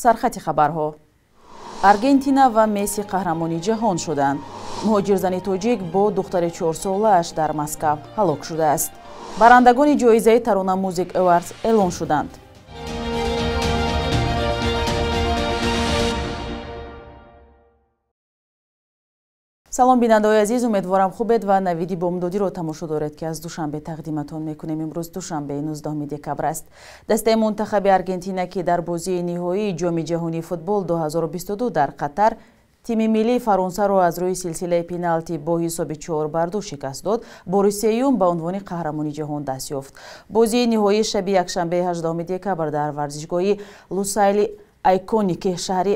Сархати хабарҳо. Аргентина ва Месси қаҳрамони ҷаҳон шуданд. Муҳоҷирзани тоҷик бо духтари 4-солааш дар Москав ҳалок шудааст. Барандагони ҷоизаи Тарона Music Awards эълон шуданд. Салом, бинандаҳои азиз, умедворам хубед ва навиди бомдодиро тамошо доред, ки аз Душанбе тақдиматон мекунем. Имрӯз душанбе, 19 декабр аст. Дастаи мунтахаби Аргентина, ки дар бозии ниҳоии Ҷоми ҷаҳонии футбол 2022 дар Қатар тими миллии Фаронсаро аз рӯи силсилаи пеналти бо ҳисоби 4-2 шикаст дод, бори сеюм ба унвони қаҳрамони ҷаҳон даст ёфт. Бозии ниҳоии шаби якшанбе, 18 декабр дар варзишгоҳи Лусайли Айконики шаҳри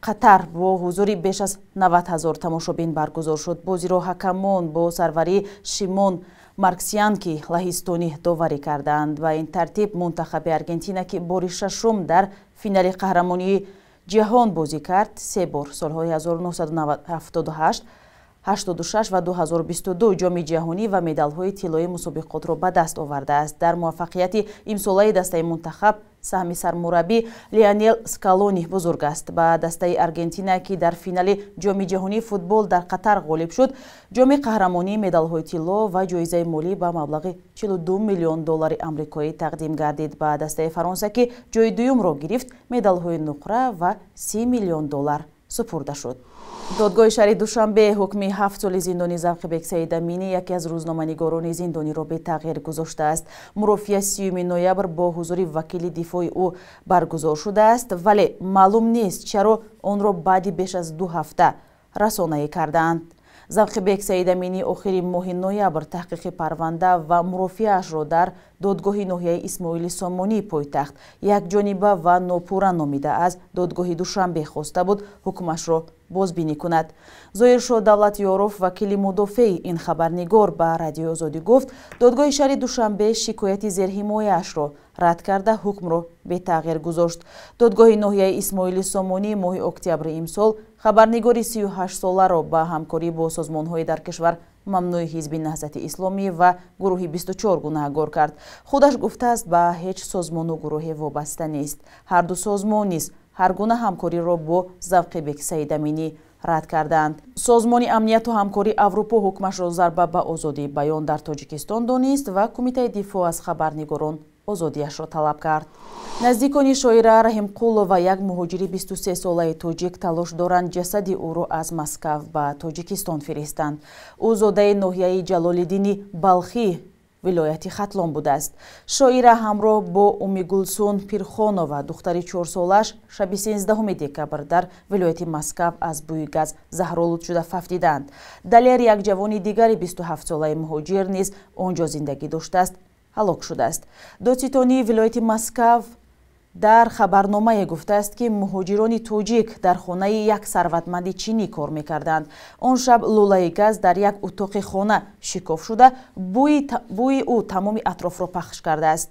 Қатар бо ҳузури беш аз 90 ҳазор тамошобин баргузор шуд. Бозиро ҳакамон бо сарварии Шимон Марксиянки лаҳистонӣ доварӣ карданд. Ба ин тартиб мунтахаби Аргентина, ки бори шашум дар финали қаҳрамонии ҷаҳон бозӣ кард, се бор солҳои 1978, 86 ва 2022 ҷоми ҷаҳонӣ ва медалҳои тиллоии мусобиқотро ба даст овардааст. Дар муваффақияти имсолаи дастаи мунтахаб саҳми сармураббӣ Лионел Скалони бузург аст. Ба дастаи Аргентина, ки дар финали ҷоми ҷаҳонии футбол дар Қатар ғолиб шуд, ҷоми қаҳрамонӣ, медалҳои тилло ва ҷоизаи молӣ ба маблағи 42 миллион доллари амрикоӣ тақдим гардид. Ба дастаи Фаронса, ки ҷои дуюмро гирифт, медалҳои нуқра ва 30 миллион доллар супурда шуд. Додгоҳи шаҳри Душанбе ҳукми 7 соли зиндони Завқибек Саидаминӣ, яке аз рӯзноманигорони зиндониро бетағйир гузоштааст. Мурофиа 30 ноябр бо ҳузури вакили дифои ӯ баргузор шудааст, вале маълум нест, чаро онро баъди беш аз 2 ҳафта расонаӣ кардаанд. Завқибек Саидаминӣ охири моҳи ноябр таҳқиқи парванда ва мурофиаашро дар додгоҳи ноҳияи Исмоили Сомонии пойтахт якҷониба ва нопурра номида, аз додгоҳи Душанбе хоста буд ҳукмашро бозбинӣ кунад. Зоиршоҳ Давлатёров, вакили мудофеи ин хабарнигор, ба Радиои Озодӣ гуфт, додгоҳи шаҳри Душанбе шикояти зерҳимояашро рад карда, ҳукмро бетағйир гузошт. Додгоҳи ноҳияи Исмоили Сомонӣ моҳи октябри имсол хабарнигори 38-соларо ба ҳамкорӣ бо созмонҳои дар кишвар мамнӯи Ҳизби Наҳзати Исломӣ ва гурӯҳи 24 гунаҳгор кард. Худаш гуфтааст, ба ҳеҷ созмону гурӯҳе вобаста нест. Ҳарду созмон низ ҳар гуна ҳамкориро бо Завқибек Саидаминӣ рад кардаанд. Созмони Амнияту ҳамкории Аврупо ҳукмашро зарба ба озодии баён дар Тоҷикистон донист ва Кумитаи дифоъ аз хабарнигорон озодиашро талаб кард. Наздикони шоира Раҳимқулова, як муҳоҷири 23-солаи тоҷик, талош доранд ҷасади ӯро аз Москав ба Тоҷикистон фиристанд. Ӯ зодаи ноҳияи Ҷалолиддини Балхӣ, вилояти Хатлон будааст. Шоира ҳамроҳ бо Умигулсун Пирхонова, духтари 4-солааш, шаби 13 декабр дар вилояти Москав аз бӯи газ заҳролуд шуда фавтиданд. Далер, як ҷавони дигари 27-солаи муҳоҷир, низ он ҷо зиндагӣ доштааст, ҳалок шудааст. Додситонии вилояти Москав дар хабарномае гуфтааст, ки муҳоҷирони тоҷик дар хонаи як сарватманди чинӣ кор мекарданд. Он шаб лӯлаи газ дар як утоқи хона шикоф шуда, бӯи ӯ тамоми атрофро пахш кардааст.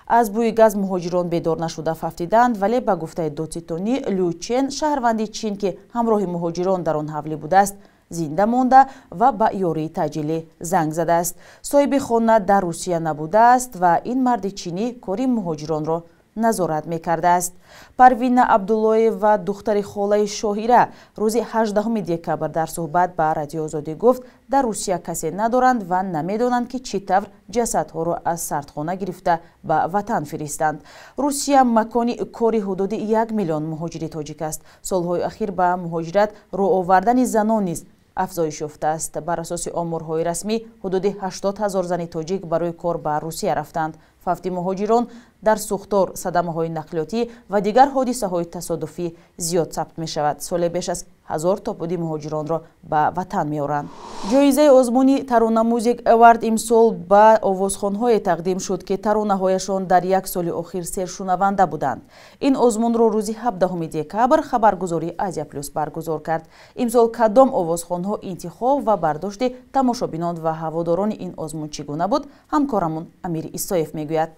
Аз бӯи газ муҳоҷирон бедор нашуда фавтиданд, вале ба гуфтаи додситонӣ, Лючен, шаҳрванди Чин, ки ҳамроҳи муҳоҷирон дар он ҳавлӣ будааст, зинда монда ва ба ёрии таъҷилӣ занг задааст. Соҳиби хона дар Русия набудааст ва ин марди чинӣ кори муҳоҷиронро назорат мекардааст. Парвина Абдуллоева, духтари холаи шоҳира, рӯзи 18 декабр дар суҳбат ба Радиои Озодӣ гуфт, дар Русия касе надоранд ва намедонанд, ки чӣ тавр ҷасадҳоро аз сардхона гирифта ба ватан фиристанд. Русия макони кори ҳудуди 1 миллион муҳоҷири тоҷик аст. Солҳои ахир ба муҳоҷират рӯ овардани занон низ афзоиш ёфтааст. Бар асоси оморҳои расмӣ, ҳудуди 80 ҳазор зани тоҷик барои кор ба Русия рафтанд. Фавти муҳоҷирон дар сӯхтор, садамаҳои нақлиётӣ ва дигар ҳодисаҳои тасодуфӣ зиёд сабт мешавад. Соле беш аз 1000 тобуди муҳоҷиронро ба ватан меоранд. Ҷоизаи озмуни Тарона Music Award имсол ба овозхонҳое тақдим шуд, ки таронаҳояшон дар як соли охир сершунаванда буданд. Ин озмунро рӯзи 17 декабр хабаргузории Азия Плюс баргузор кард. Имсол кадом овозхонҳо интихоб ва бардошти тамошобинон ва ҳаводорони ин озмун чӣ гуна буд, ҳамкорамон Амир Исоев мегӯяд.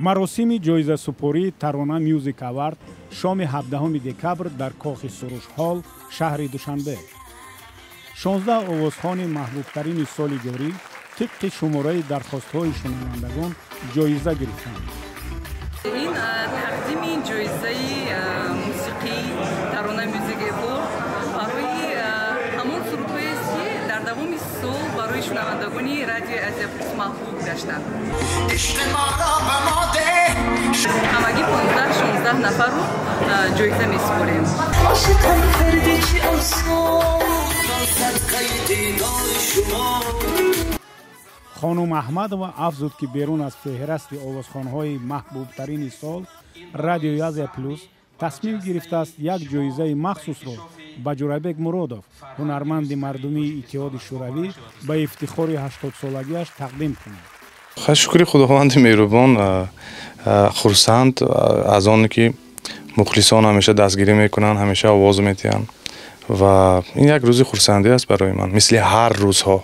Маросими ҷоизасупории Тарона Music Award шоми 17 декабр дар кохи Суруш Ҳол, шаҳри Душанбе. 16 овозхони маҳбубтарини соли ҷорӣ Тибқи шумораи дархостҳои шунавандагон ҷоиза гирифтанд. Ин тақдими ҷоизаи мусиқии Тарона Music Award барои ҳамон сурудҳоест, ки дар давоми сол барои шунавандагони Радиои Азия Плюс маҳбуб гаштанд. Ҳамагӣ 15-16 нафарро ҷоиза месупорем. Хонум Аҳмадова афзуд, ки берун аз феҳрасти овозхонҳои маҳбубтарини сол, Радиои Азия Плюс тасмим гирифтааст як ҷоизаи махсусро ба Ҷурабек Муродов, ҳунарманди мардумии Иттиҳоди Шӯравӣ, ба ифтихори 80-солагиаш тақдим кунад. Шукри Худованди меҳрубон, хурсанд аз оне ки мухлисон ҳамеша дастгирӣ мекунанд, ҳамеша овоз метиҳанд ва ин як рӯзи хурсандӣ аст барои ман, мисли ҳар рӯзҳо.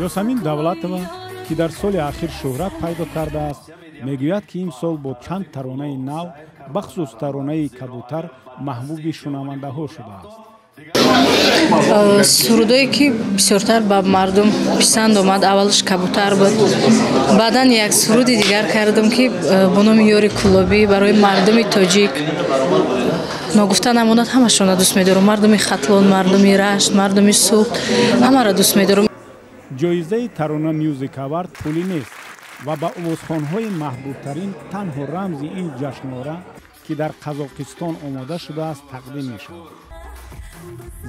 Ёсамин Давлатова, ки дар соли ахир шӯҳрат пайдо кардааст, мегӯяд, ки имсол бо чанд таронаи нав, бахусус таронаи «Кабутар», маҳбуби шунавандаҳо шудааст. Сурудое ки бисёртар ба мардум писанд омад, аввалаш «Кабутар» буд, баъдан як суруди дигар кардам, ки бо номи «Ёри Кӯлобӣ», барои мардуми тоҷик. Ногуфта намонад, ҳамашонро дӯст медорам: мардуми Хатлон, мардуми Рашт, мардуми Суғд, ҳамаро дӯст медорам. Ҷоизаи Тарона Music Award пулӣ нест ва ба овозхонҳои маҳбубтарин танҳо рамзи ин ҷашнвора, ки дар Қазоқистон омода шудааст, тақдим мешавад.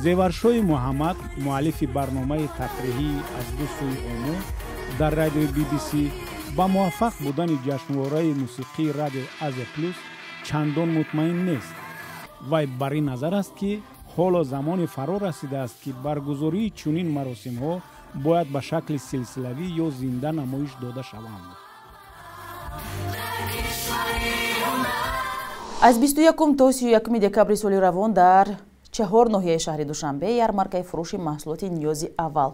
Зеваршои Муҳаммад, муаллифи барномаи тафриҳии «Аз ду сӯи Омо» дар радиои BBC, ба муваффақ будани ҷашнвораи мусиқии Радиои Азия Плюс чандон мутмаин нест. Вай бар ин назар аст, ки ҳоло замоне фаро расидааст, ки баргузории чунин маросимҳо бояд ба шакли силсилавӣ ё зинда намоиш дода шаванд. Аз 21 то 31 декабри соли равон дар чаҳор ноҳияи шаҳри Душанбе ярмаркаи фурӯши маҳсулоти ниёзи аввал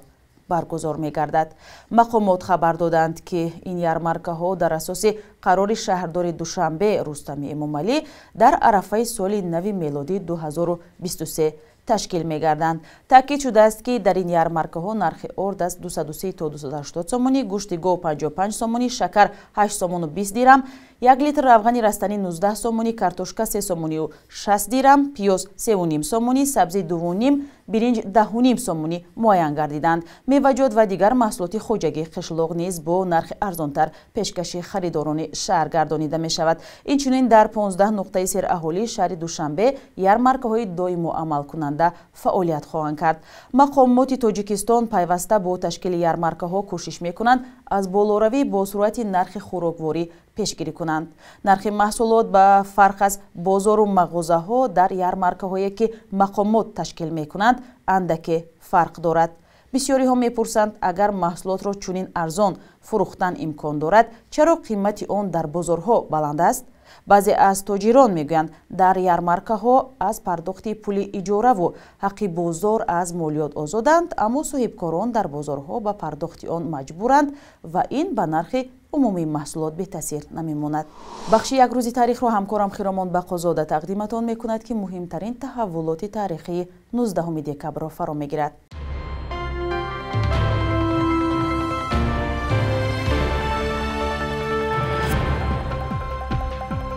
баргузор мегардад. Мақомот хабар доданд, ки ин ярмаркаҳо дар асоси қарори шаҳрдори Душанбе Рустами Эмомалӣ дар арафаи соли нави мелодӣ 2023 ташкил мегарданд. Таъкид шудааст, ки дар ин ярмаркаҳо нархи орд аз 230 то 280 сомонӣ, гӯшти гов 55 сомонӣ, шакар 8 сомону 20 дирам, 1 литр равғани растанӣ 19 сомонӣ, картошка 3 сомонию 60 дирам, пиёз 3,5 сомонӣ, сабзи 2,5, биринҷ 10,5 сомонӣ муайян гардиданд. Меваҷот ва дигар маҳсулоти хоҷагии қишлоқ низ бо нархи арзонтар пешкаши харидорони шаҳр гардонида мешавад. Инчунин дар 15 нуқтаи сераҳолии шаҳри Душанбе ярмаркаҳои доиму амалкунанда фаъолият хоҳанд кард. Мақомоти Тоҷикистон пайваста бо ташкили ярмаркаҳо кӯшиш мекунанд аз болоравӣ бо суръати нархи хӯрокворӣ пешгирӣ кунанд. Нархи маҳсулот ба фарқ аз бозору мағозаҳо дар ярмаркаҳое, ки мақомот ташкил мекунанд, андаке фарқ дорад. Бисёриҳо мепурсанд, агар маҳсулотро чунин арзон фурӯхтан имкон дорад, чаро қимати он дар бозорҳо баланд аст? Баъзе аз тоҷирон мегӯянд, дар ярмаркаҳо аз пардохти пули иҷораву ҳаққи бозор аз молиёт озоданд, аммо соҳибкорон дар бозорҳо ба пардохти он маҷбуранд ва ин ба нархи умумии маҳсулот бетаъсир намемонад. Бахши «Як рӯзи таърихро» ҳамкорам Хиромон Бақозода тақдиматон мекунад, ки муҳимтарин таҳаввулоти таърихии 19 декабрро фаро мегирад.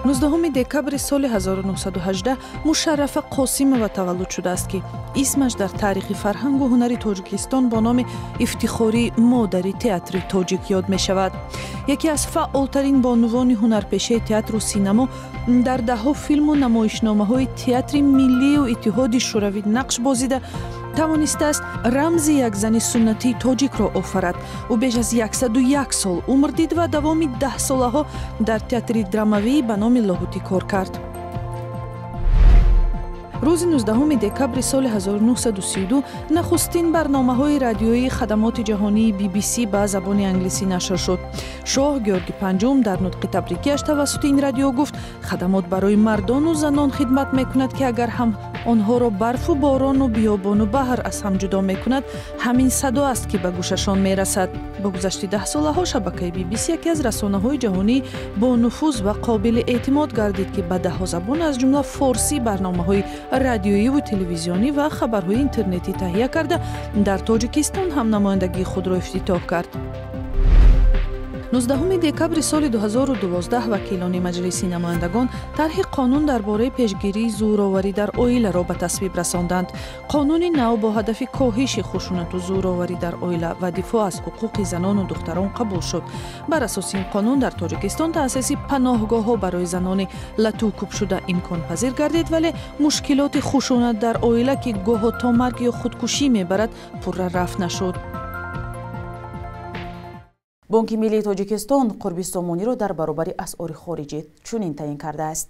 19 декабри соли 1918 Мушаррафа Қосимова таваллуд шудааст, ки исмаш дар таърихи фарҳангу ҳунари Тоҷикистон бо номи ифтихории модари театри тоҷик ёд мешавад. Яке аз фаъолтарин бонувони ҳунарпешаи театру синамо, дар даҳҳо филму намоишномаҳои театри миллию Иттиҳоди Шӯравӣ нақш бозида тавонистааст рамзи як зани суннатии тоҷикро офарад. Ӯ беш аз 101 сол умр дид ва давоми даҳсолаҳо дар театри драмавӣ ба номи Лоҳутӣ кор кард. Рӯзи 19 декабри соли 1932 нахустин барномаҳои радиоии хадамоти ҷаҳонии BBC ба забони англисӣ нашр шуд. Шоҳ Георги Панҷум дар нутқи табрикиаш тавассути ин радио гуфт: хадамот барои мардону занон хидмат мекунад, ки агар ҳам Онҳоро барфу борону биёбону баҳр аз ҳам ҷудо мекунад, ҳамин садо аст, ки ба гӯшашон мерасад. Бо гузашти даҳсолаҳо шабакаи BBC яке аз расонаҳои ҷаҳонӣ бо нуфуз ва қобили эътимод гардид, ки ба даҳҳо забон, аз ҷумла форсӣ, барномаҳои радиоиву телевизионӣ ва хабарҳои интернетӣ таҳия карда, дар Тоҷикистон ҳам намояндагии худро ифтитоҳ кард. 19 декабри соли 2012 вакилони Маҷлиси намояндагон тарҳи қонун дар бораи пешгирии зӯроварӣ дар оиларо ба тасвиб расонданд. Қонуни нав бо ҳадафи коҳиши хушунату зӯроварӣ дар оила ва дифоъ аз ҳуқуқи занону духтарон қабул шуд. Бар асоси ин қонун дар Тоҷикистон таъсиси паноҳгоҳҳо барои занони латукӯбшуда имконпазир гардид, вале мушкилоти хушунат дар оила, ки гоҳо то марг ё худкушӣ мебарад, пурра рафт нашуд. Бонки миллии Тоҷикистон қурби сомониро дар баробари асъори хориҷӣ чунин таъин кардааст.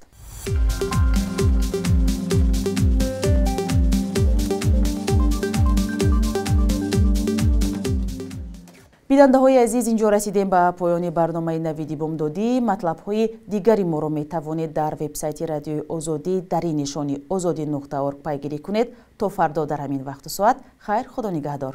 Бинандаҳои азиз, инҷо расидем ба поёни барномаи Навиди бомдодӣ. Матлабҳои дигари моро метавонед дар вебсайти Радиои Озодӣ дар ин нишони озодӣ.орг пайгирӣ кунед. То фардо дар ҳамин вақту соат хайр, Худо нигаҳдор.